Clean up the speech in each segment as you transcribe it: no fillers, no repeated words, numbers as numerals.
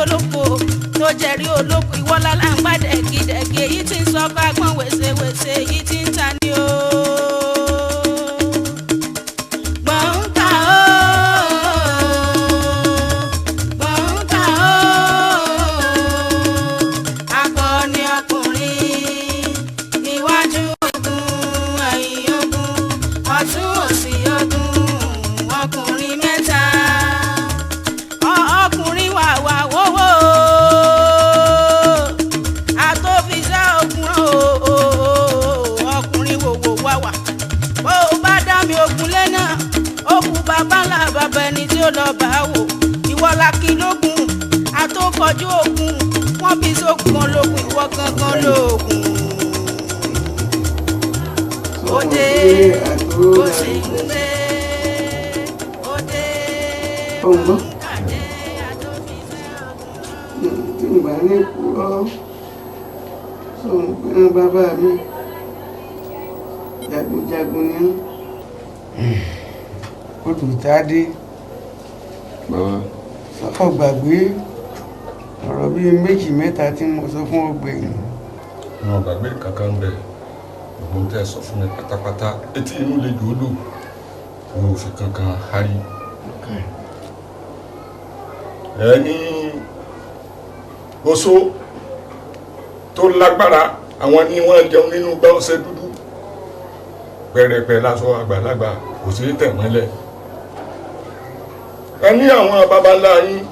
Olóko tó jẹ̀rí olóko, ìwọ́lá láǹgbá dẹ̀gídẹ̀gí, èyí tí ń sọ fágbọ́n wèsèwèsè, èyí tí ń ta ni o. Gbọ̀ǹkà o, gbọ̀ǹkà o, akọni ọkùnrin, iwájú ogun, ẹ̀yìn ogun, ọ̀tún òsì ogun, ọkùnrin mẹ́ta, ọkùnrin wà wà wówó àtòfiṣẹ́ ogun o, ọkùnrin wòwò wàwà. Bó o bá dá mi ogun lẹ́nà, ó kú bàbá ńlá bàbá ẹni tí ó lọ bá wò. Ìwọ lakilógun àtòkọjú ogun, wọ́n bí sógun ológun, ìwọ gangan lóògùn. Òde ó sì ń gbé òde. Ọgbọ́n tí n bá ní kúrọ́ sọ̀rọ̀ pé bàbá mi jagunjagun ni olùtádé. Bàbá. Sọ gbàgbé ọ̀rọ̀ bíi méjì mẹ́ta tí mo sọ fún ọgbẹ̀yìn. Wọn ò gbàgbé kankan bẹ́ẹ̀, gbogbo tẹ́ ẹ sọ fún mi pátápátá, etí inú lè jò ó lò, wọn ò fi kankan hárí. Ẹni oṣó tó lágbára, àwọn ni wọ́n jẹun nínú gbá ọṣẹ dúdú pẹrẹpẹ lásọ àgbàlagbà kò sí tẹ̀ mọ́lẹ̀. Ẹni àwọn baba ńlá yín,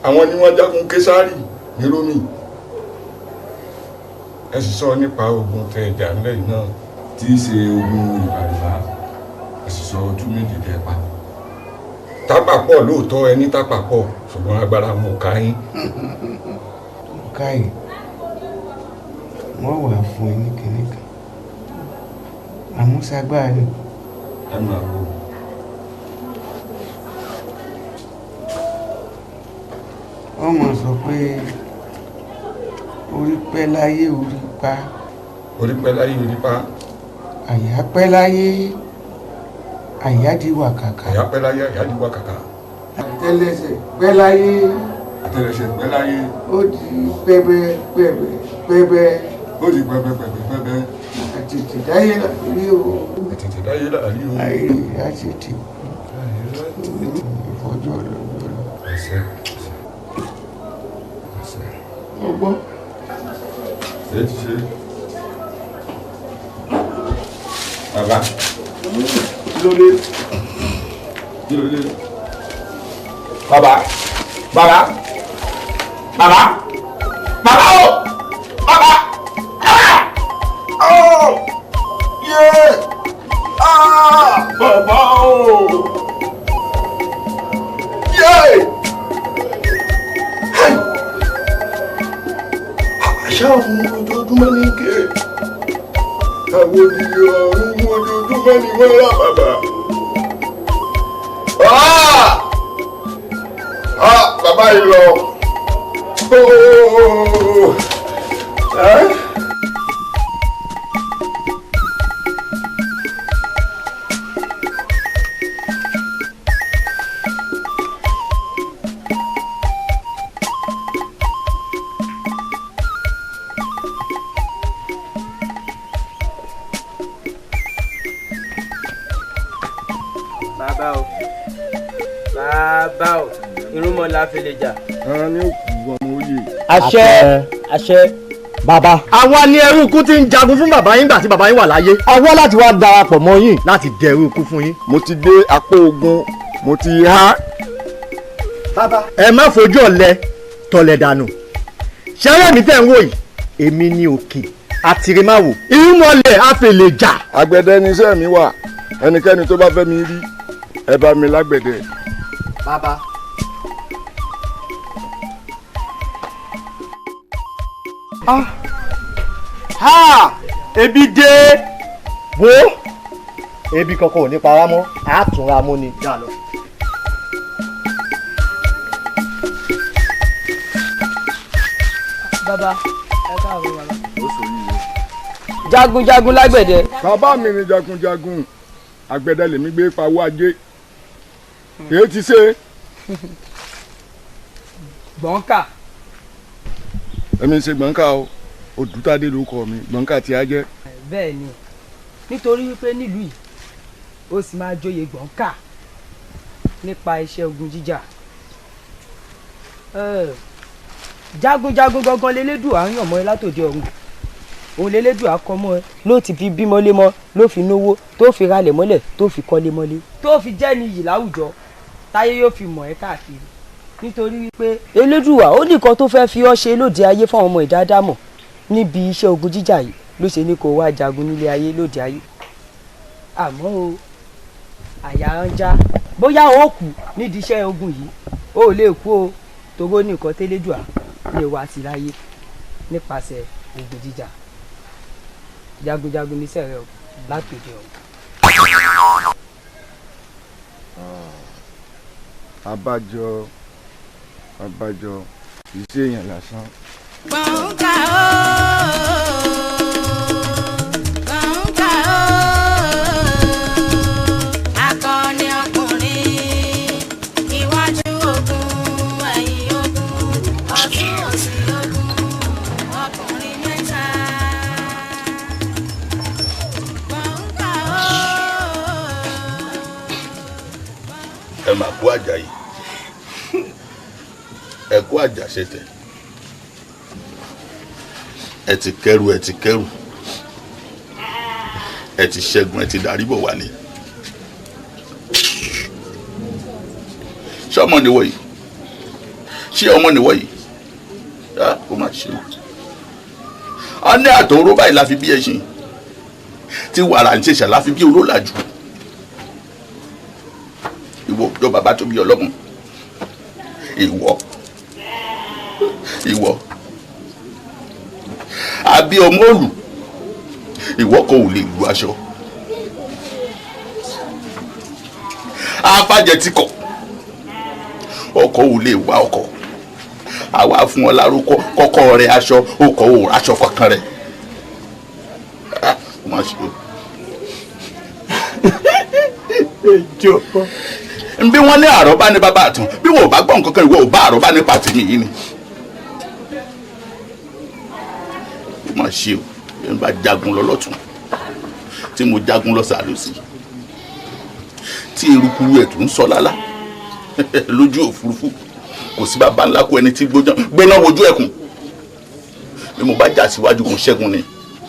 àwọn ni wọ́n jagun Késárì ní Rómì. Ẹ sì sọ nípa ogun tẹ ìjà ńlẹ̀ yìí náà, tí í ṣe ogun Ìbàrìbá. Ẹ sì sọ ojú méjì tẹ pa. Tápà pọ̀ lóòótọ́, ẹni tápà pọ̀, ṣùgbọ́n agbára wọn ò ká yín. Káyì wọ́n wà fún ẹ ní kinní kan, àmúṣagbára ni. Ẹ máa wo. Wọ́n mọ̀ sọ pé orí pẹ́ láyé orí pa. Orí pẹ́ láyé orí pa. Àyà pẹ́ láyé àyà di wàkàkà. Àyà pẹ́ láyé àyà di wàkàkà. Àtẹ́lẹsẹ̀ pẹ́ láyé. Àtẹ́lẹsẹ̀ pẹ́ láyé. Ó di pẹ́bẹ́ pẹ́bẹ́ pẹ́bẹ́. Ó di pẹ́bẹ́ pẹ́bẹ́ pẹ́bẹ́. Àtètè dáyé làrí o. Àtètè dáyé làrí o. Àìrí àtètè ìfọjọ́ lọ́jọ́ lọ. Ẹsẹ̀ ẹsẹ̀. Ọgbọ́n. Èyí ti ṣe. Bàbá. Kí ló dé? Kí ló dé? Bàbá. Bàbá. Bàbá. Bàbá o! Bàbá! Ah! Oh! Yeah! Ah! Bàbá o! Yeah! Hey! Àṣà òun ojoojúmọ́ ní ké. Àwọn òdìyẹ ọ̀run ojoojúmọ́ ní wọ́n rà bàbá. Ah! Ah! Bàbá yìí lọ. Oh! Eh? Bàbá o, bàbá o, irúnmọlẹ̀ afẹlẹjà. Ara ní òkú ọmọ oyè. Àṣẹ, àṣẹ. Bàbá, àwa ni ẹrú ikú tí ń jagun fún bàbá yín gbà tí bàbá yín wà láyé. Àwa láti wá darapọ̀ mọ́ yín láti dẹrú ikú fún yín. Mo ti dé apó ogun, mo ti há. Bàbá, ẹ má fojú ọ̀lẹ tọ̀lẹ̀ dànù. Ṣẹ́rẹ́ mi tẹ̀ ń wò yìí, èmi ni òkè àtìrìmáwò, irúnmọlẹ̀ afẹlẹjà. Àgbẹ̀dẹ ni iṣẹ́ mi wà, ẹnikẹ́ni tó bá fẹ́ mi rí, ẹ bá mi lágbẹ̀dẹ. Bàbá. Ah. Ha! Ebi dé! Wo! Ebi kankan ò ní para mọ́, a túnra mú ni. Já lọ. Bàbá, ẹ káàbọ̀ bàbá. Ó sọ yìí o. Jagunjagun lágbẹ̀dẹ. Bàbá mi ni jagunjagun, àgbẹ̀dẹ lèmi gbé pawó ajé. Èyí ti ṣe. Gbọ̀ǹkà. Èmi ń ṣe gbọ̀ǹkà o, Òdútádé ló kọ mi, gbọ̀ǹkà tí a jẹ́. Bẹ́ẹ̀ ni, nítorí wípé nílùú yìí ó sì máa joyè gbọ̀ǹkà nípa iṣẹ́ ogun jíjà. Jagunjagun gangan lelédùà ń yàn mọ́ ẹ látòde ọ̀run, òun lelédùà kọ́ mọ́ ẹ ló ti fi bímọ lémọ, ló fi náwó tó fi ralẹ̀ mọ́lẹ̀, tó fi kọ́lé mọ́lé, tó fi jẹ́ níyì láwùjọ táyé yóò fi mọ̀ ẹ́ káàkiri. Nítorí wípé elédùà ó nìkan tó fẹ́ fi ọ́ ṣe lóde ayé fáwọn ọmọ ìdádámọ̀ níbi iṣẹ́ ogun jíjà yìí ló ṣe ní kó wá jagun nílé ayé lóde ayé. Àmọ́ o, àyà ń já bóyá o kú nídìí iṣẹ́ ogun yìí, o ò lè kú o, toró nìkan tẹ́lẹ́dùà lè wá sí láyé nípasẹ̀ ogun jíjà. Jagunjagun níṣẹ́ rẹ o látòdì ọ̀run. Abájọ abájọ kì í ṣe èèyàn lásán. Gbọ̀ǹkà o, gbọ̀ǹkà o, akọni ọkùnrin, iwájú ogun, ẹ̀yìn ogun, ọ̀tún òsì ogun, ọkùnrin mẹ́ta. Gbọ̀ǹkà o. Ẹ máa kú Àjàyí, ẹ kú àjàṣetẹ, ẹ ti kẹrù, ẹ ti kẹrù, ẹ ti ṣẹ́gun, ẹ ti darí bọ̀ wálé. Ṣé ọmọ nìwọ yìí? Ṣé ọmọ nìwọ yìí? Á kó má ṣe o. A ní àtọ̀rọ̀ báyìí la fi bí ẹṣin, tí wàrà ń ṣèṣà la fi bí olólàjù. Ìwọ jọ bàbá tó bí ọlọ́mọ. Ìwọ ìwọ àbí ọmọ òlù, ìwọ kò lè lu aṣọ. Afájẹ ti kọ, ọkọ ò lè wá ọkọ. Àwa fún ọ lárúkọ kọ́kọ́ rẹ aṣọ, ọkọ ò aṣọ kankan rẹ. Má ṣe o. Bí wọ́n ní àrọ́bá ní bàbá àtàn, bí wọ́n ò bá gbọ́ nǹkan kan, ìwọ ò bá àrọ́bá nípa tèmi yìí ni. Ó mà ṣe o, bí wọ́n bá jagun lọ lọ́tún, tí mo jagun lọ sàlùsì, tí erukuru ẹ̀ tó ń sọ lálá lójú òfurufú, kò sí bàbá ńlá kó ẹni tí gbóná wojú ẹkùn. Bí mo bá jà síwájú mo ṣẹ́gun ni,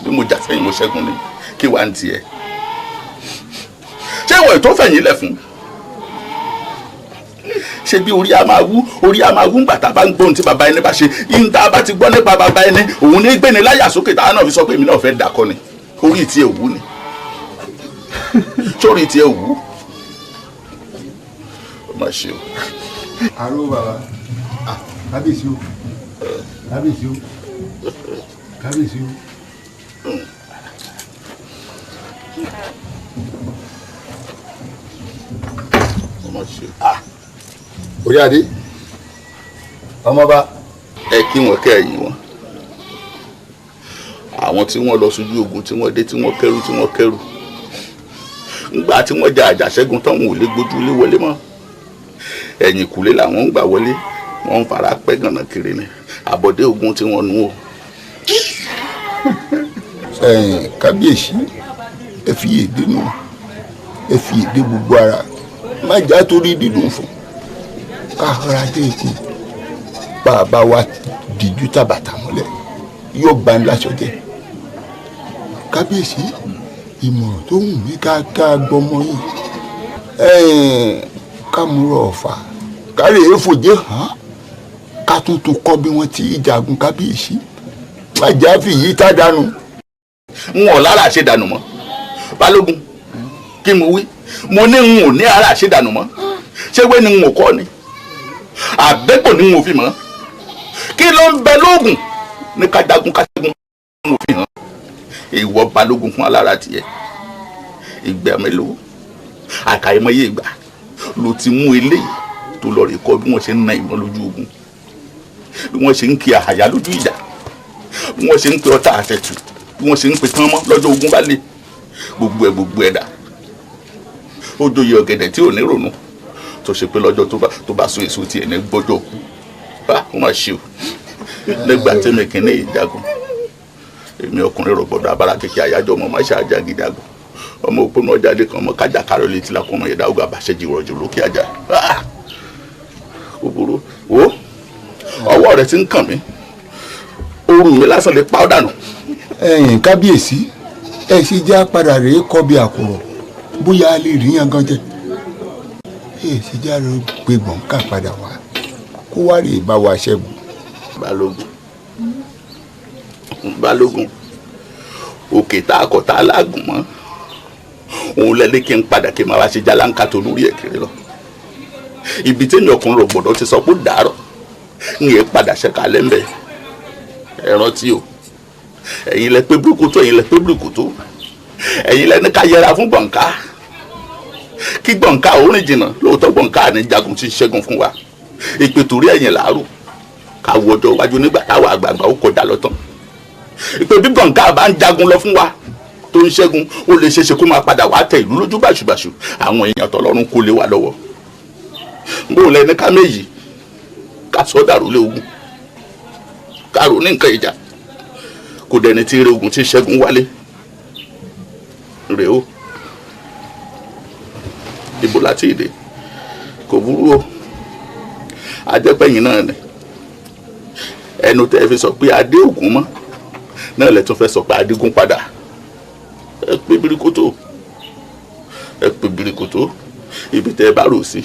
bí mo jà sẹ́yìn mo ṣẹ́gun ni, kí wàá ń tiẹ̀? Ṣé ìwọ ètò fẹ̀yìn lẹ̀ fún? Ṣe bí orí a máa wú, orí a máa wú ńgbà tá a bá ń gbóhun tí bàbá ẹni bá ṣe. Yín tá a bá ti gbọ́ nípa bàbá ẹni, òun ní gbéni láyà sókè táwọn náà fi sọ pé èmi náà fẹ́ dàkọ ni. Orí ti ẹ̀ wú ni, sórí ti ẹ̀ wú. Ó mà ṣe o. Àrò bàbá, kábíyèsí o, kábíyèsí o, kábíyèsí o. Ó mà ṣe o. Orí adé, ọmọba. Ẹ kí wọn kẹ́yìn wọn. Àwọn tí wọ́n lọ sójú ogun, tí wọ́n dé, tí wọ́n kẹ́rù, tí wọ́n kẹ́rù. Ńgbà tí wọ́n ja àjàṣẹ́gun tán, wọn ò lè gbójú ilé wọlé mọ́. Ẹ̀yìn kùlé làwọn ń gbà wọlé, wọ́n ń fara pẹ́ gànà kiri ni. Àbọ̀dé ogun tí wọ́n nú o. Kábíyèsí, ẹ fi èdè nù, ẹ fi èdè gbogbo ara, má já torí dídùn fún. Káhọ́ra dé ikú, bàbá wa díjú tàbàtà mọ́lẹ̀, yóò bá ń láṣọ jẹ. Kábíyèsí, ìmọ̀ràn tó wù mí ká gbọmọ yìí, ká múrò ọ̀fà, ká lè fòjé hàn, ká tuntun kọ́ bí wọ́n ti jagun. Kábíyèsí, má já fi yí tá dànù. N ò lára ṣe dànù mọ́. Balógun, kí mo wí? Mo ní n ò ní ara ṣe dànù mọ́. Ṣé wé ni n ò kọ́ ni? Àbẹ́kò ni n ò fi mọ́. Kí ló ń bẹ lóògùn ní ká jagun ká ṣẹ́gun n ò fi hàn. Ìwọ Balógun fún alára tiẹ̀, ìgbà mélòó àkàìmọye ìgbà ló ti mú eléyìí tó lọ rè kọ́ bí wọ́n ṣe ń na ìbọn lójú ogun, bí wọ́n ṣe ń kí àyà lójú ìjà, bí wọ́n ṣe ń pe ọta àtẹ̀tù, bí wọ́n ṣe ń pe tán mọ́ lọ́jọ́ ogun bá lè. Gbogbo ẹ̀ gbogbo ẹ̀ dà. Ó joyè ọ̀gẹ̀dẹ̀ tí ò ní rònú, tó ṣe pé lọ́jọ́ tó bá so èso tiẹ̀ ní gbọ́jọ́ kú. Ó mà ṣe o. Nígbà tí mi kìíní ìjagun, èmi ọkùnrin rògbòdò abára kékeré àyájọ́ ọmọ máṣe àjàgídàgùn. Ọmọ òpónà ọjà dé kan ọmọ kájà kárọ̀ létí lápò ọmọ ìyẹ̀dá ogun àbàṣẹ́jì rọ̀jò lókè àjà. Kòkòrò wo ọwọ́ rẹ ti ń kàn mí, oorun mi lásán lè pa ọ́ dànù. Ẹ̀yin kábíyèsí, ẹ ṣe já padà rèé kọbi àkùrọ̀ bóyá a lè rí yan gan jẹ. Ẹ ṣe já rẹ pé Gbọ̀ǹkà padà wá kó wá rèé bá wa ṣẹ́gun. Balógun, Balógun, òkè tá a kọ tá a lágùn mọ́ òun lẹ́ni kí n padà kí n máa wá ṣe jálánkà tó lórí ẹ̀ kiri lọ. Ibi tẹ́mi ọkùnrin rògbòdò ti sọ pé dàárọ̀ ń yẹ padà ṣẹ̀ka lẹ́ńbẹ̀. Ẹ rántí o, ẹ̀yin lẹ pé burúkutu, ẹ̀yin lẹ pé burúkutu, ẹ̀yin lẹ ní ká yẹra fún Gbọ̀ǹkà, kí Gbọ̀ǹkà ò rìn jìnnà. Lóòótọ́ Gbọ̀ǹkà ní jagun ti ṣẹ́gun fún wa, ìpè torí ẹ̀yìn làárò ká wo ọjọ́ iwájú nígbà táwa àgbààgbà ó kọjá lọ tán. Ìpè bí Gbọ̀ǹkà bá ń jagun lọ fún wa tó ń ṣẹ́gun, ó lè ṣeéṣe kó máa padà wá tẹ ìlú lójú bàṣubàṣu, àwọn èèyàn tọlọ́run kó lé wa lọ́wọ́. Bó lẹni ká méjì ká sọ dàrú lé ogun, ká rò ní nǹkan ìjà, kò dẹni tí eré ogun ti ṣẹ́gun wálé rèé o. Ibo láti ìdè kò burú o, ajẹ́pẹ̀yìn náà ni ẹnu tẹ́ ẹ fi sọ pé adé ògún mọ́ náà lẹ tún fẹ́ sọ pé adégún padà. Ẹ pé birikoto, ẹ pé birikoto, ibi tẹ́ ẹ bá rò sí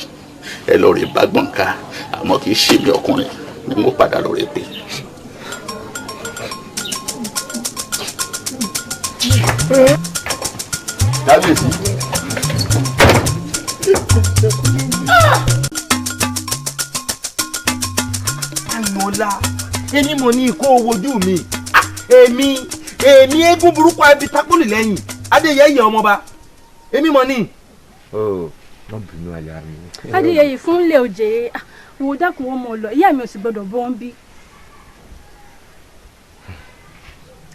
ẹ lọ rè bá Gbọ̀ǹkà, àmọ́ kì í ṣe mi ọkùnrin ni mo padà lọ rè pé. Kábíyèsí. Ayọ̀lá, èmi mo ní kó o wojú mi. Èmi èmi eégún burúkú ẹbí takúlì lẹ́yìn Adéyẹyè ọmọba, èmi mo ní. Ó má bínú aya mi. Adéyẹyè fún ilé òjè wò dákun wọn mọ lọ, ìyá mi ò sì gbọ́dọ̀ bọ́ ń bí.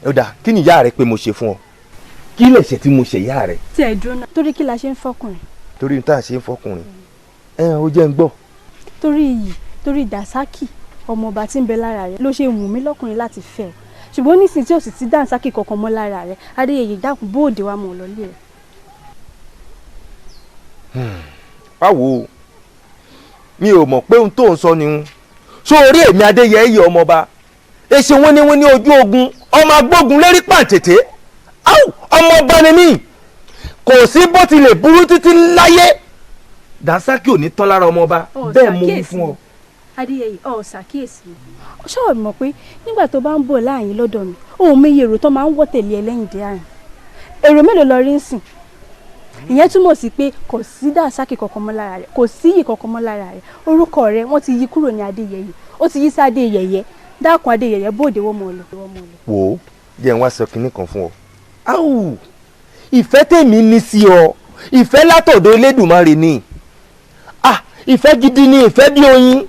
Ó dáa, kí ni ìyá rẹ pé mo ṣe fún ọ? Kí lẹ̀ṣẹ̀ tí mo ṣe ìyá rẹ? Tí ẹ dúró náà, torí kí la ṣe ń fọkùnrin? Torí tá a ṣe ń fọkùnrin. Ẹ ó jẹ́ ń gbọ́. Torí iyì, torí dàsákì ọmọọba tí ń bẹ lára rẹ ló ṣe wù mí lọ́kùnrin láti fẹ́ ọ. Ṣùgbọ́n nísìnyí tí ò sì ti dànsákì kankan mọ́ lára rẹ, Adéyẹyè dákun bóòdè wa mọ̀ lọ́lé rẹ. Báwo mi ò mọ̀ pé ohun tó ń sọ ni ń sọ orí èmi Adéyẹyè ọmọọba èsì wíníwíní ojú ogun ọmọ agbógun lérí pàǹtẹ̀tẹ̀ áwù ọmọọba ni mí, kò sí bó tilẹ̀ burú títí láyé dànsákì ò ní tán lára ọmọọba, bẹ́ẹ̀ mo wí fún ọ. Adéyẹyè ọ ṣàkíyèsí, ṣé o mọ̀ pé nígbà tó bá ń bọ̀ láàyè lọ́dọ̀ mi òun mi iye èrò tó máa ń wọ́ tẹ̀lé ẹ lẹ́yìn dé àrùn èrò mélòó lọ rí ń sìn? Ìyẹn túmọ̀ sí pé kò sí dànsákì kankan mọ́ lára rẹ̀, kò sí iyì kankan mọ́ lára rẹ̀. Orúkọ rẹ̀ wọ́n ti yí kúrò ní Adéyẹyè, ó ti yí sí Adéyẹyè. Dákun Adéyẹyè bóde wọ́n mọ̀ lọ. Wò ó, jẹ́ n wá sọ kinní kan fún ọ. Áwù, ìfẹ́ tèmi ní sí ọ, ìfẹ́ látọ̀dọ̀ Elédùmarè ni. Ah, ìfẹ́ gidi ni, ìfẹ́ bí oyin.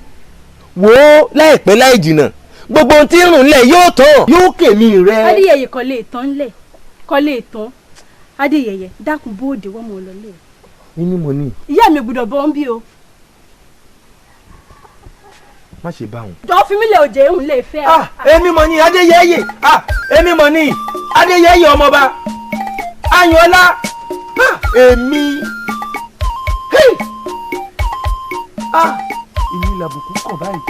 Wò ó, láìpẹ́ láì jìnà gbogbo ohun tí ń rùn lẹ̀ yóò tán, yóò kèmí rẹ. Adéyẹyè kò lè tán lẹ̀, kò lè tán. Adéyẹyè dákun bóde wọ́n mọ̀ lọ lé. Nínú mo ní. Ìyá mi gbọ́dọ̀ bọ́ ń bí o. Má ṣe bá wọn. Jọ fi mí lè òjè òun lè fẹ́. Èmi mọ̀ ní Adéyẹyè, èmi mọ̀ ní Adéyẹyè ọmọọba Ayọ̀lá, èmi èmi làbùkù kàn báyìí.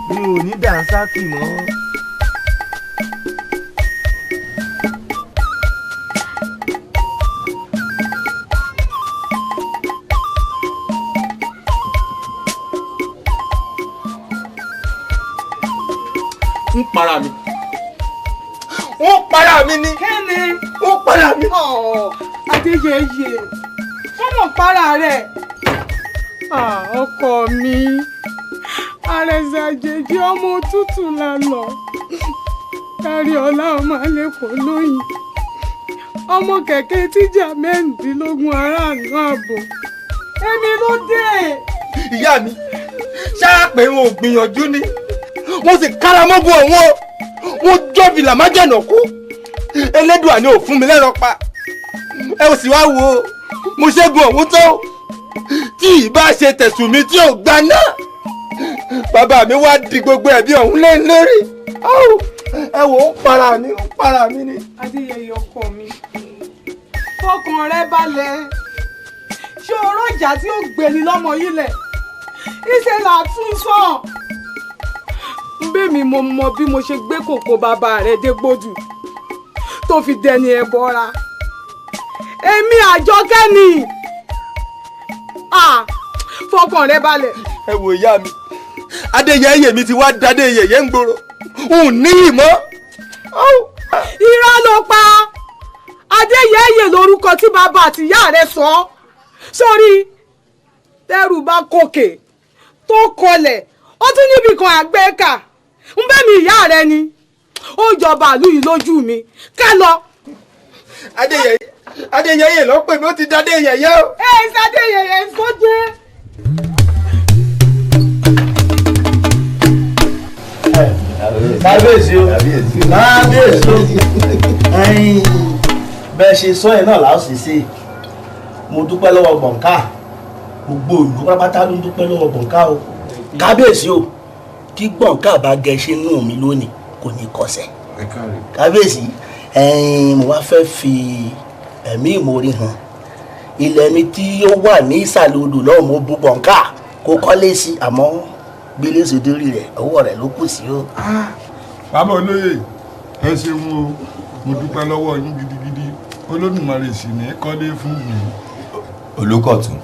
Mi ò ní dànsákì mọ́. Ń para mi. Ń para mi ni. Kí ni? Ń para mi. Adéyẹyè, sọ́mọ̀ para rẹ̀. Ọkọ mi, àrẹ̀sà àjèjì ọmọ òtútù la lọ. Kárí ọlá ọmọ alẹ́kọ̀ọ́ lóyìn. Ọmọ kẹ̀kẹ́ tíjà 16 aráàlú ààbò. Èmi ló dé. Ìyá mi, ṣáà pé n ò gbìyànjú ni. Wọ́n sì káramọ́gun ọ̀wọ́n, wọ́n jọ́bìlà májànà kú. Elédùà ni ò fún mi lẹ́rọ pa. Ẹ ò sì wá wo Mo ṣẹ́gun ọ̀hún tán tí ìbá ṣe tẹ̀sùn mi tí ò gba náà. Bàbá mi wá di gbogbo ẹ̀bí ọ̀hún lé lórí. Ẹ wò ó para mi, ó para mi ni. Adéyẹyẹ ọkọ mi, fọkàn rẹ balẹ̀. Ṣé o rọjà tí ó gbé ni lọ́mọ yìí lẹ̀? Ìṣe là tún sàn. Bẹ́ẹ̀mi mo mọ bí mo ṣe gbé kòkó bàbá rẹ̀ dégbòdù tó fi dẹni ẹ̀bọra. Èmi Àjọkẹ́ ni. Fọkàn rẹ balẹ̀. Ẹ wò ìyá mi, Adéyẹyẹ mi ti wá dadéyẹyẹ ń gbòòrò, n níyì mọ́. Irọ́ ló pa. Adéyẹyẹ lórúkọ tí bàbá àti ìyá rẹ sọ. Sórí tẹ́rù bá kòkè tó kọlẹ̀, ó tún níbi kan àgbẹ̀kà. Ń bẹ́ mi ìyá rẹ ni ó jọba àlú yìí lójú mi ká lọ. Adéyẹyẹ Adéyẹyẹ ló pè mí, ó ti dadéyẹyẹ o. Ẹ ẹ ṣàdéyẹyẹ sójú. Kábíyèsí o, kábíyèsí o, ẹ̀yin bẹ́ẹ̀ ṣe sọ yẹn náà làá sì ṣe. Mo dúpẹ́ lọ́wọ́ Gbọ̀ǹká, gbogbo ìlú pátápátá ló ń dúpẹ́ lọ́wọ́ Gbọ̀ǹká o. Kábíyèsí o, tí Gbọ̀ǹká bá gẹṣẹ́ nù mí lónìí kò ní kọsẹ̀. Kábíyèsí, ẹ̀yin mo wá fẹ́ fi ẹ̀mí ìmoore hàn. Ilẹ̀ mi tí ó wà ní ìsàlẹ̀ odò lọ́wọ́ mo bu Gbọ̀ǹká kó kọ́lé sí, àmọ́ gbélé ṣèdórí rẹ̀ ọwọ́ rẹ̀ ló kù sí o. Bàbá olóyè, ẹ ṣeun o, mo dúpẹ́ lọ́wọ́ yín gidigidi. Olódùmarè sì ní kọ́lé fún mi. Olùkọ̀tún,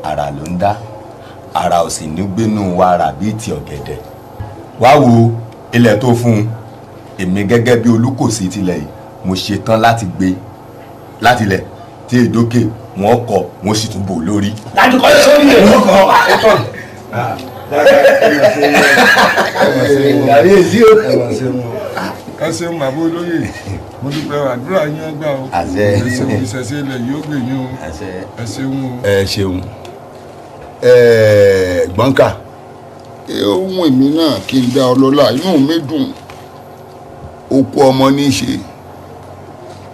ara ló ń dá, ara ò sì ní gbénú wa rà bíi ti ọ̀gẹ̀dẹ̀. Wá wo ilẹ̀ tó fún un, èmi gẹ́gẹ́ bí olùkòsí tilẹ̀ yìí, mo ṣetán láti gbé látilẹ̀ tí èdókè wọn kọ, wọn sì tún bò lórí. Dájú kọ́ sórí ẹ̀ wọ́n kọ́. Kábíyèsí o. Ẹ ṣeun bàbá olóyè, mo dúpẹ́ àdúrà yín ọgbà o. Ẹ ṣeun, ìṣẹ̀ṣe ilẹ̀ yóò gbè yín o. Ẹ ṣeun o. Ẹ ṣeun Gbọ̀ǹká. Ohun èmi náà kí n dá ọ lọ́lá, inú mi dùn. Okú ọmọ ní í ṣe,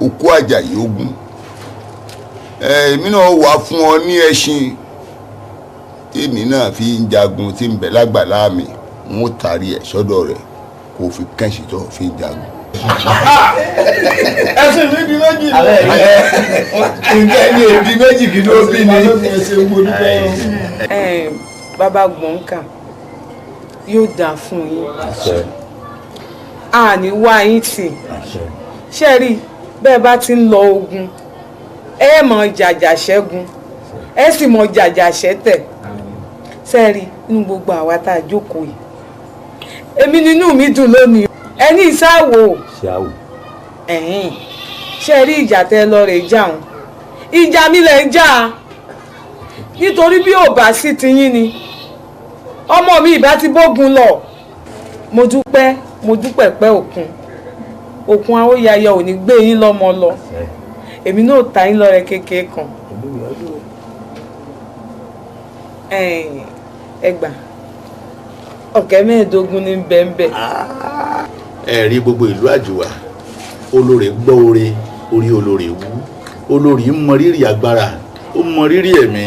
okú Àjàyí ogun. Èmi náà wà fún ọ ní ẹṣin tèmi náà fi ń jagun tí ń bẹ lágbàlá mi, n ó taari ẹ sọ́dọ̀ rẹ̀ kó fi kẹ́sì tó fi ń jagun. Ẹsìn mi di méjì. Nǹkan ní èdè méjì kí ló bí ni. Bàbá Gbọ̀ǹká, yóò dáa fún yín. Àní wá yín tì. Ṣé rí bẹ́ẹ̀ bá ti ń lọ ogun, ẹ mọ̀ jàjà ṣẹ́gun, ẹ sì mọ̀ jàjà ṣẹ́tẹ̀. Sẹ́ẹ̀rí inú gbogbo àwa tá a jókòó yìí, èmi nínú mi dùn lónìí. Ẹni ìsáwò ẹ̀hìn ṣe rí ìjà tẹ lọ rè jà òun, ìjà mi lẹ̀ ń jà, nítorí bí ò bá sí tiyín ni ọmọ mi ìbá ti bógun lọ. Mo dúpẹ́, mo dúpẹ́ pẹ́ òkun òkun awóyayọ ò ní gbé yín lọ́mọ lọ. Èmi náà ta yín lọ́rẹ kékeré kan. Ẹgbà ọ̀kẹ́ 15 ní bẹ́ẹ̀nbẹ́ẹ̀. Ẹ rí gbogbo ìlú Àjùwà, olórí gbọ́ oore, orí olórí wú, olórí mọ rírì agbára, ó mọ rírì ẹ̀mí,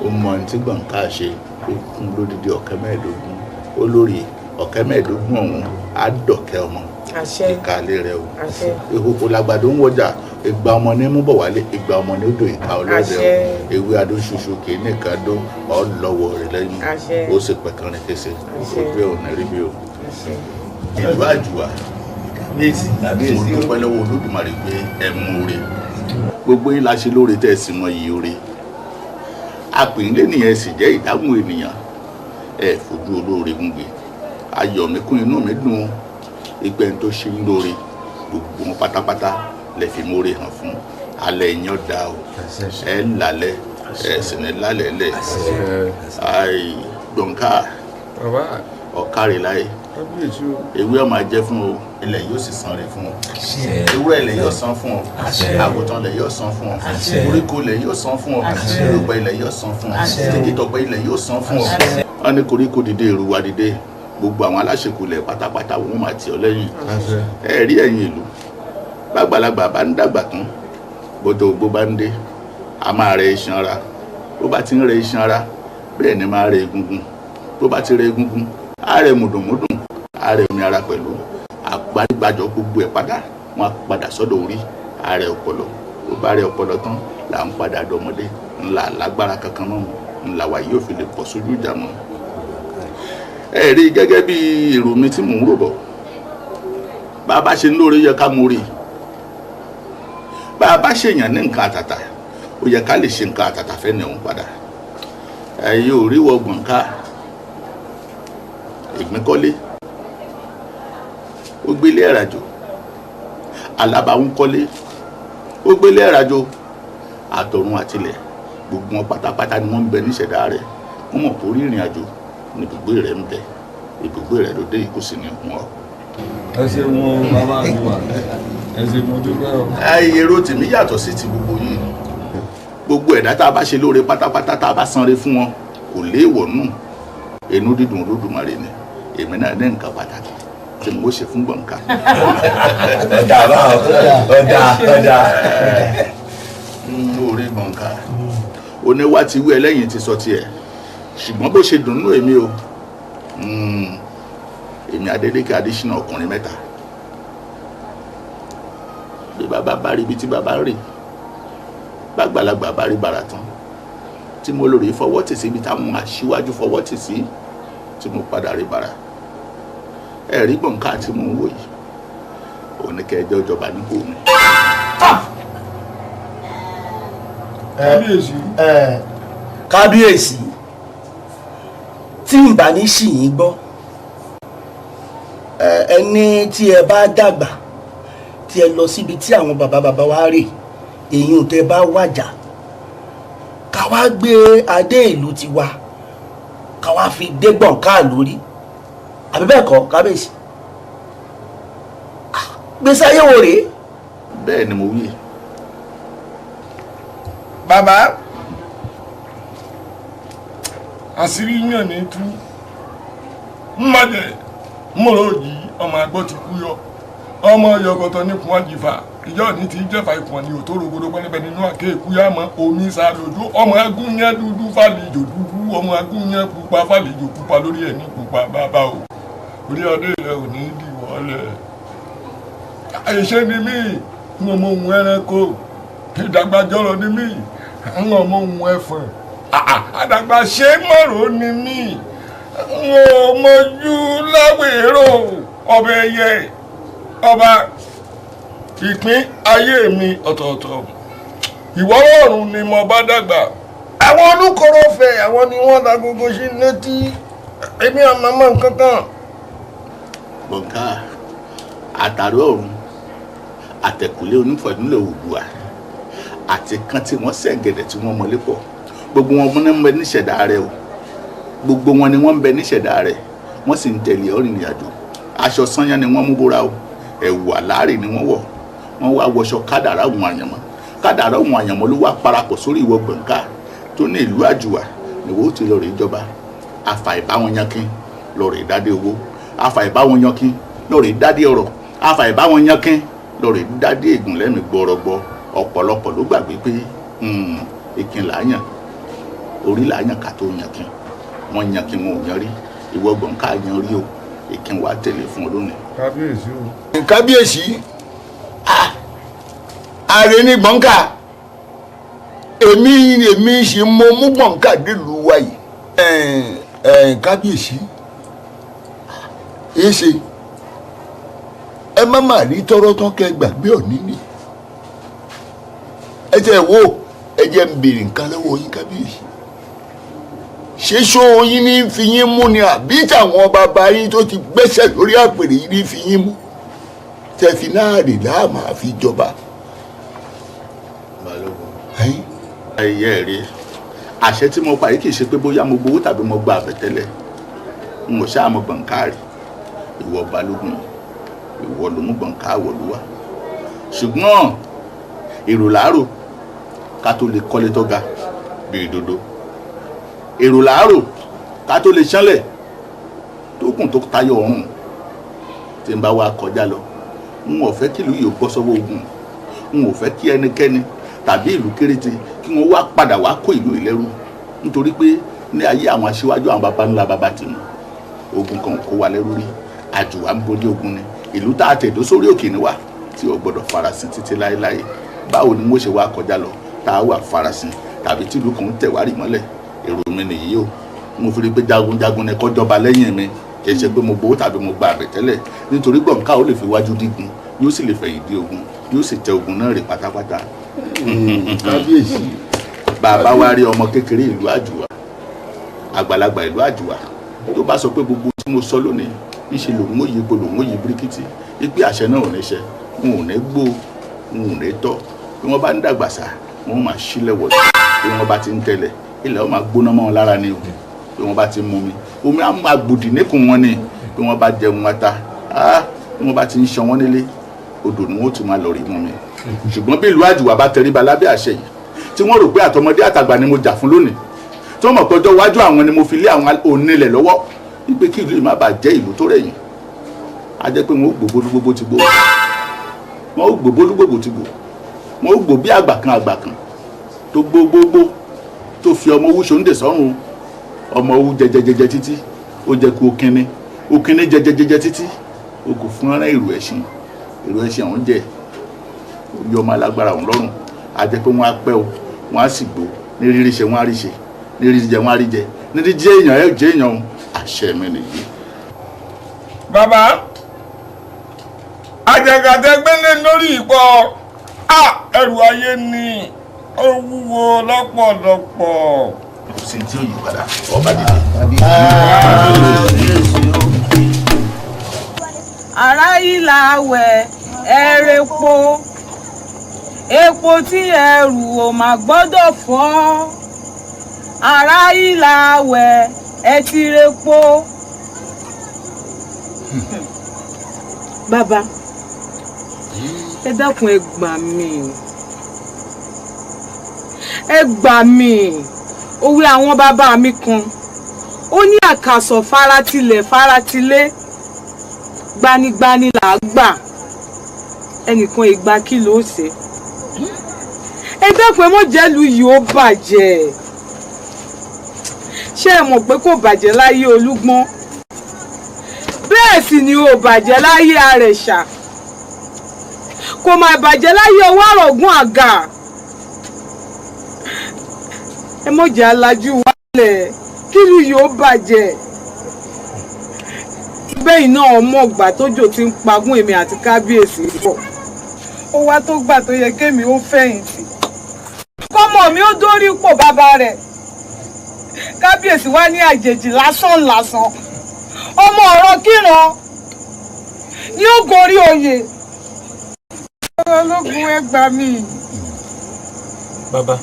ó mọ ohun tí Gbọ̀ǹká ṣe, ó kún lódìdí ọ̀kẹ́ 15, olórí ọ̀kẹ́ 15 ọ̀hún á dọ̀kẹ́ ọmọ. Ìkàlẹ̀ rẹ o, ìkòkò làgbàdo ń wọjà, ìgbà ọmọ ní mú bọ̀ wálé, ìgbà ọmọ ní odò ìka ọlọ́dẹ o, ewé adó ṣoṣo kì í nìkan dó, ọ lọ́wọ́ rẹ lẹ́yìn, ó sì pẹ̀kànrin kése, ojú ẹ̀ ò ní rí bí o. Ìlú Àjùwà, mo dúpẹ́ lọ́wọ́ Olódùmarè pé ẹ mú oore, gbogbo yín la ṣe lóore tẹ́ ẹ sì mọ iyì oore. Àpèyìnlé nìyẹn sì jẹ́ ìdáhùn ènìyàn, ẹ fojú olóore gúngbè. Ayọ̀ mi kún, inú mi dùn, ìgbẹ́ tó ṣe ń lóore gbogbo wọn pátápátá lè fi mórí hàn fún. Alẹ́ yín ọ̀dà o, ẹ lálẹ́, ẹ sì ní lálẹ́ lẹ̀. Àì Gbọ̀ǹká, ọ̀kárẹ̀ láyé, ewé ọmọ ajẹ́ fún o, ilẹ̀ yóò sì san rẹ̀ fún ọ, ewúrẹ́ ilẹ̀ yóò san fún ọ, àgùntàn ilẹ̀ yóò san fún ọ, koríko ilẹ̀ yóò san fún ọ, erùpẹ̀ ilẹ̀ yóò san fún ọ, tìgìtọ̀pẹ̀ ilẹ̀ yóò san fún ọ. Wọ́n ní koríko dìde, èrúwà dìde, gbogbo àwọn aláṣekúlẹ̀ pátápátá wọn máa tì ọ́ lẹ́yìn. Ẹ rí ẹ̀yin ìlú, bàgbàlagbà bá ń dàgbà tán, gbọdọ̀ ògbó bá ń dé, A máa rẹ iṣan ara. Bó bá ti ń rẹ iṣan ara, bẹ́ẹ̀ ni máa rẹ egungun. Bó bá ti rẹ egungun, á rẹ mùdùnmúdùn, á rẹ omi ara pẹ̀lú. Àgbárígbàjọ gbogbo ẹ̀ padà, wọ́n á padà sọ́dọ̀ orí, á rẹ ọpọlọ. Bó bá rẹ ọpọlọ tán, là ń padà dọmọdé, ńlá lágbára kankan mọ́, ńlá wa yóò fi lè bọ́ sójú ìjà mọ́. Ẹ rí gẹ́gẹ́ bí èrò mi tí mò ń rò bọ̀, bá a bá ṣe ń lóore yẹ ká mórí, bá a bá ṣèyàn ní nǹkan àtàtà, ó yẹ ká lè ṣe nǹkan àtàtà fẹ́ ní òun padà. Ẹ yóò rí wọ Gbọ̀nká Ìgbínkọ́lé, ó gbélé ẹ̀ràjò. Alábàáhùn kọ́lé, ó gbélé ẹ̀ràjò. Àtọ̀run àtilẹ̀ gbogbo wọn pátápátá ni wọ́n ń bẹ níṣẹ̀dá rẹ̀. Wọ́n mọ̀ pé orí ìrìn àjò ní ibùgbé rẹ̀ ń bẹ, ibùgbé rẹ̀ ló dé yìí, kò sì ní hun ọ. Ẹ ṣeun o bàbá àdúrà, ẹ ṣe mo dúpẹ́ o. Èrò tèmi yàtọ̀ sí ti gbogbo yìí. Gbogbo ẹ̀dá tá a bá ṣe lóore pátápátá, tá a bá sanre fún wọn, kò léèwọ̀ nù. Inú dídùn Olódùmarè ni. Èmi náà ní nǹkan pàtàkì tí mo ṣe fún Gbọ̀nká. Ọ̀dà báwo, ọ̀dà ọ̀dà. Orí Gbọ̀nká oníwà ti wí, ẹlẹ́yìn ti sọ tiẹ̀, ṣùgbọ́n bó ṣe dùn nú èmi o, èmi Adélékè Adéṣínà ọkùnrin mẹ́ta, bí bàbá bá rí ibi tí bàbá rè, bàgbàlagbà bá rí bàrà tán, tí mo lórí fọwọ́ tì sí ibi táwọn aṣíwájú fọwọ́ tì sí, tí mo padà rí bàrà. Ẹ rí Gbọ̀nká tí mo ń wò yìí, òun ní kẹjọ ìjọba nípò mi. Kábíyèsí. Kábíyèsí, tí n bá ní sì yín gbọ́, ẹni tí ẹ bá dàgbà tí ẹ lọ síbi tí àwọn bàbá bàbá wa rè, èyí ò tẹ bá wàjà, ká wá gbé adé ìlú tiwa, ká wá fi dé Gbọ̀nká lórí, àbí bẹ́ẹ̀ kọ́ kábíyèsí? Gbèsè ayé wo rèé? Bẹ́ẹ̀ ni mo wí. Bàbá, àṣírí yàn ní tú mmadẹ mọ̀rọ̀ yìí, ọmọ àgbọ̀ ti kú yọ, ọmọ yọgọtọ nípun àjìfà ìjọ ní ti jẹfà ìkùn ní òtó rogodo pẹlẹbẹ nínú àké ìkúyà mọ omi sá lójú. Ọmọ agúnyán dúdú fàlejò dúdú, ọmọ agúnyán pupa fàlejò pupa, lórí ẹ̀ ní pupa. Bàbá o, orí ọdẹ rẹ ò ní dìwọ́lẹ̀. Àìṣe ni mí, ń ọmọ ohun ẹranko ìdàgbàjọrọ ni mí, ń ọmọ ohun ẹfọ̀n àdàgbà ṣe mọ̀rọ̀ ni mí, ń ọmọjú láwèrò ọbẹ̀ ẹyẹ ọba. Ìpín ayé mi ọ̀tọ̀ọ̀tọ̀, ìwọ̀ oòrùn ni mo bá dàgbà. Àwọn olùkọ́rọ̀ fẹ́, àwọn ni wọ́n da gbogbo sí létí, èmi àmọ́ nǹkan kan. Gbọ̀nká àtàrí ọ̀run àtẹ̀kùlé onífọ̀dúnlẹ̀ Oòduà àti kan tí wọ́n ṣẹ̀gẹ̀dẹ̀ tí wọ́n mọlé pọ̀, gbogbo wọn ní ń bẹ níṣẹ̀dá rẹ̀ o, gbogbo wọn ni wọ́n ń bẹ níṣẹ̀dá rẹ̀, wọ́n sì ń tẹ̀lé ọ̀rìnrìn àjò. Aṣọ sányán ni wọ́n mú bóra o, ẹ̀wù àlárè ni wọ́n wọ̀, wọ́n wá wọṣọ kádàrá òun àyànmọ́. Kádàrá òun àyànmọ́ ló wá parapọ̀ sórí ìwọ Gbọ̀nká tó ní ìlú Àjùwà ni wọ́n ti lọ rè jọba. Àfàìbáwọn yankin lọ rè dádé owó, àfàìbáwọn yankin lọ rè dádé ọrọ̀, àfàìbáwọn yankin lọ rè dádé ègùn lẹ́mìí gbọrọgbọ. Ọ̀pọ̀lọpọ̀ ló gbàgbé pé ìkìn làáyàn, orí làáyàn ká tó yankin. Wọ́n yankin wọn ò yan rí, ìwọ Gbọ̀nká yan rí o, ìkìn wàá tẹ̀lé fún ọ lónìí. Kábíyèsí o. Kábíyèsí, ààrẹ ní Gbọ̀nká, èmi sì mọ mú Gbọ̀nká délùú wa yìí. Kábíyèsí, èsè ẹ má má rí tọrọ tán kẹ gbàgbé òní ni. Ẹ tẹ wo, ẹ jẹ́ ń béèrè nǹkan lọ́wọ́ yín kábíyèsí. Ṣé ṣó yín ní fi yín mú ni, àbí tàwọn bàbá yín tó ti gbẹ́sẹ̀ lórí àpèrè yín ní fi yín mú tẹ fi náà rè láàmà fi jọba? Balógun, ẹyẹ rí àṣẹ tí mo pa yìí kì í ṣe pé bóyá mo gbowó tàbí mo gba àbẹ̀tẹ́lẹ̀. N ò ṣáà mọ Gbọ̀nká rí. Ìwọ Balógun, ìwọ ló mú Gbọ̀nká wọ̀lú wá. Ṣùgbọ́n èrò làárò ká tó lè kọ́lé tó ga bíi dodo, èrò làárò ká tó lè ṣánlẹ̀ tó kùn tó tayọ ọ̀run. Tí n bá wá kọjá lọ, n ò fẹ́ kí ìlú yìí bọ́ sọ́wọ́ ogun, n ò fẹ́ kí ẹnikẹ́ni tàbí ìlú kéréje Kí wọ́n wá padà wá kó ìlú ìlẹ́rú, nítorí pé ní ayé àwọn aṣíwájú àwọn baba ńlá baba tìǹbù, ogun kan kó wa lẹ́rú rí. Àjùwà ń borí ogun ni. Ìlú tá a tẹ̀dó sórí òkè ni wá tí ò gbọ́dọ̀ farasin títí láéláé. Báwo ni mo ṣe wá kọjá lọ tá a wà farasin tàbí tìlú kan tẹ̀ wá rì mọ́lẹ̀? Èrò mi nìyí o. Mo fi rí pé jagunjagun ni kó jọba lẹ́yìn mi. Kì í ṣe pé mo gbowó tàbí mo gba àbẹ̀tẹ́lẹ̀, nítorí Gbọ̀ǹká ó lè fi wájú dígun, yóò sì lè fẹ̀yìn dí ogun, yóò sì tẹ ogun náà rè pátápátá. Kábíyèsí. Bàbá wa rí ọmọ kékeré ìlú Àjùwà, àgbàlagbà ìlú Àjùwà, tó bá sọ pé gbogbo tí mo sọ lónìí ńṣe lòun ó yípo, lòun ó yí bíríkìtì, ipe àṣẹ náà ò ní ṣẹ, n ò ní gbó, n ò ní tọ́. Bí wọ́n bá ń dàgbà sá, wọ́n máa sílẹ̀ wọ̀. Bí wọ́n bá ti ń tẹ̀lẹ̀, ilẹ̀ ó máa gbóná mọ́ wọn lára ni o. Bí wọ́n bá ti ń mumi, omi á máa gbòdì níkùn wọn ni. Bí wọ́n bá jẹun ata, bí wọ́n bá ti ń ṣan wọ́n nílé, odò ni wọ́n ti máa lọ rí mú mi. Ṣùgbọ́n bí ìlú Àjùwà bá tẹríba lábẹ́ àṣẹ yìí, tí wọ́n rò pé àtọmọdé àtàgbà ni mo jà fún lónìí, tí wọ́n mọ̀ pé ọjọ́ iwájú àwọn ni mo fi lé àwọn onílẹ̀ lọ́wọ́, wípé kí ìlú yìí má bàa jẹ́ ìlú tó rẹ̀yìn, á jẹ́ pé wọ́n ó gbó bólúgbógbó ti gbó, wọ́n ó gbó bólúgbògbò ti gbó, wọ́n ó gbó bí àgbà kan àgbà kan tó gbógbógbó tó fi ọmọ owó ṣòǹdè sọ́run. Ọmọ owó jẹjẹjẹjẹ títí ó jẹ kú òkínní, òkínní jẹjẹjẹjẹ títí ó kò fún ara èrò ẹ̀sìn, èrò ẹ̀sìn àwọn jẹ yọ ọmọ alágbára òun lọ́rùn. Á jẹ́ pé wọ́n á pẹ́ o, wọ́n á sì gbó ní rírí ṣe, wọ́n á rí ṣe, ní rírí jẹ, wọ́n á rí jẹ, ní rírí jẹ èèyàn ẹ jẹ èèyàn o. Àṣẹ mi nìyí. Bàbá àjàgàtẹ gbélé lórí ìpọ ẹrù ayé ni ó wúwo lọ́pọ̀lọpọ̀. Kò sí tí ó yí padà, ọba dìde. Ará ìlà wẹ̀ ẹ̀rẹ̀po, epo tí ẹrù ò mà gbọ́dọ̀ fọ́. Ará ìlà wẹ̀ ẹ ti repo. Bàbá, ẹ dákun, ẹ gbà mí, ẹ gbà mí. Òwe àwọn bàbá mi kan ó ní àkàsọ̀ faratilẹ̀ faratilé, gbanigbani là á gbà, ẹnìkan ìgbà kí ló ṣe. Ẹ dákun, ẹ mọ̀ jẹ́lu yìí ó bàjẹ́. Ṣé ẹ mọ̀ pé kò bàjẹ́ láyé Olúgbọ́n, bẹ́ẹ̀ sì ni ò bàjẹ́ láyé Àrẹ̀ṣà, kò má bàjẹ́ láyé ọwọ́ àrọ̀gún àgà. Ẹ mọ̀ jẹ́ alájú wálẹ̀ kílù yìí ó bàjẹ́. Bẹ́ẹ̀ náà ọmọ ọgbà tójò ti ń pagún èmi àti kábíyèsí pọ̀, ó wá tó gbà tó yẹ kémi ó fẹ̀yìntì, kọ́mọ mi ó dórí pò bàbá rẹ̀. Kábíyèsí wá ní àjèjì lásán lásán, ọmọ ọ̀rọ̀ kíran ni ó gorí oyè. Ológun, ẹ gbà mí. Bàbá,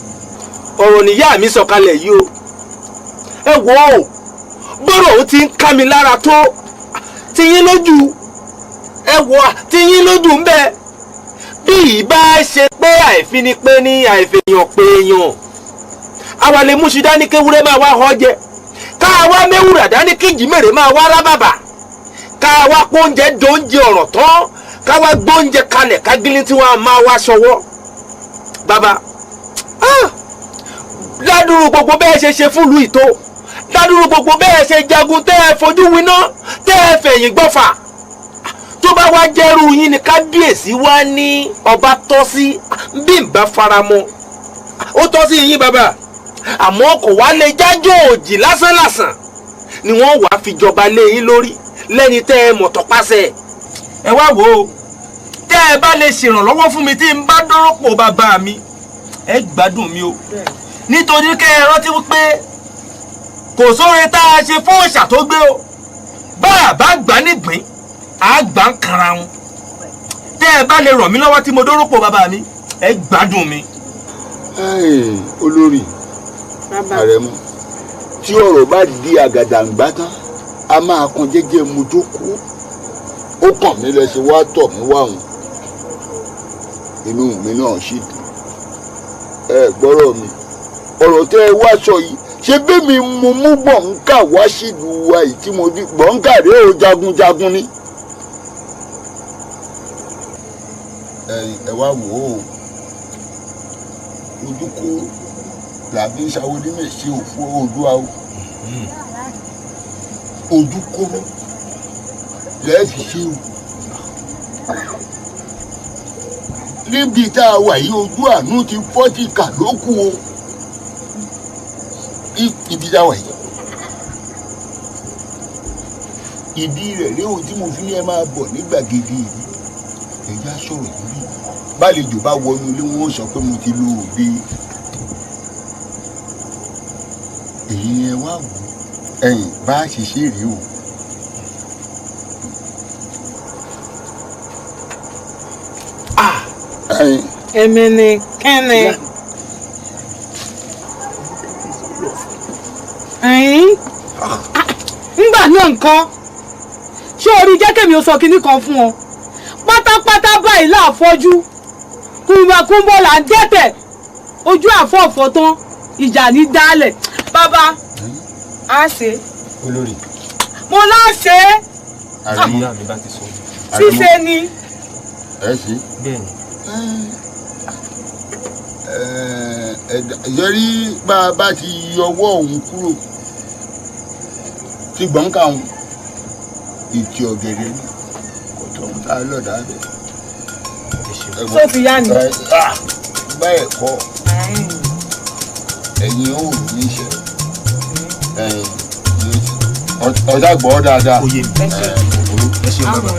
ọ̀rọ̀ níyà mi sọ̀kalẹ̀ yìí o. Ẹ wò ó, bọ́rọ̀ òun ti ń ká mi lára tó tiyín lójú. Ẹ wò ó, tiyín lójú ń bẹ. Bí ìbá ṣe pé àìfinipé ní àìfèèyàn pé èèyàn, àwa lè mú ṣu dání kéwúrẹ́ máa wá họ jẹ, ká wá méwúrà dání kíjì mèrè máa wá rábàbà, ká wá pọ́njẹ dóúnjẹ ọ̀rọ̀ tán, ká wá gbóúnjẹ kalẹ̀ ká gílí tí wọ́n á máa wá ṣọwọ́. Bàbá, ládùúrú gbogbo bẹ́ẹ̀ ṣe ṣe fúlùú ìtó, ládùúrú gbogbo bẹ́ẹ̀ ṣe jagun tẹ́ ẹ fojú winá, tẹ́ ẹ fẹ̀yìn gbọ́fà, tó bá wá jẹ́rú yín ni kábíyèsí wá ní ọba tọ́ sí, bí n bá faramọ́ ó tọ́ sí yín bàbá, àmọ́ kò wá lè jájọ́ òjì lásánlàsàn ni wọ́n wàá fi jọba lé yín lórí lẹ́ni tẹ́ ẹ mọ̀ tọpasẹ̀. Ẹ wá wò ó, tẹ́ ẹ bá lè ṣèrànlọ́wọ́ fún mi tí n bá dọ́rọ́pọ̀ bàbá mi, ẹ gbádùn mi o, nítorí kẹ́ ẹ rántí wípé kò sóore tá a ṣe fún òòṣà tó gbé o, bá a bá gbà nígbín á gbà ń kanra wọn. Tẹ́ ẹ bá lè ràn mí lọ́wọ́ tí mo dọ́rọ́pọ̀ bàbá mi, ẹ gbádùn mi. Olórí Àrẹ̀mú, tí ọ̀rọ̀ bá di àgàdàǹgbá tán, a máa kan jẹ́jẹ́ mu jókòó. Ó kàn mí lẹ́sẹ̀ wá tọ̀ mí wá hùn, inú mi náà sì dùn. Ẹ gbọ́rọ̀ mi, ọ̀rọ̀ tẹ́ ẹ wá sọ yìí, ṣé bẹ́ẹ̀ mi mo mú Gbọ̀ǹkà wá sílùú wa yìí tí mo di Gbọ̀ǹkà rèé o, jagunjagun ni. Ẹ wá wò ó, ojúkó Làbí sáwọ́ ní mèsì òfu Oòduà o. Ojú kóró lẹ́ẹ̀fì ṣe o. Níbi tá a wà yìí, ojú àánú ti fọ́ ti kà lókù o. Ibi tá a wà yìí, ìdí rẹ̀ rí ohun tí mo fi ní ẹ máa bọ̀ ní gbàgede yìí. Ẹ̀yà sọ̀rọ̀ níbí, bálejò bá wọnú ilé, wọn ó sọ pé mo ti lo òde. Èyí ni ẹ wá wò ẹ̀yìn bá a ṣe ṣe rèé o. Èmi ni kẹ́ni. Ẹ̀yìn ńgbà náà nǹkan ṣé orí jẹ́ kèmi ó sọ kinní kan fún ọ pátápátá báyìí láàfọ́jú kùnbọ̀kùnbọ̀ là ń dẹ́tẹ̀ ojú àfọ̀fọ̀ tán ìjà ní dálẹ̀ bàbá á ṣe. Olórí. Mo lá ṣe é. Àrẹ̀mú. Ṣíṣe ni. Ẹ ṣe. Bẹ́ẹ̀ni. Yẹrí bá a bá ti yọwọ́ òun kúrò tí gbọ̀ǹkà òun ìtì ọ̀gẹ̀dẹ̀ ni kò tó ń ta lọ́dà bẹ́ẹ̀. Tó ti yá ni. Bẹ́ẹ̀ kọ́, ẹ̀yin ò ní iṣẹ́ ẹ̀yin ọ̀dà gbọ́ dáadáa. Ẹ ṣeun bàbá.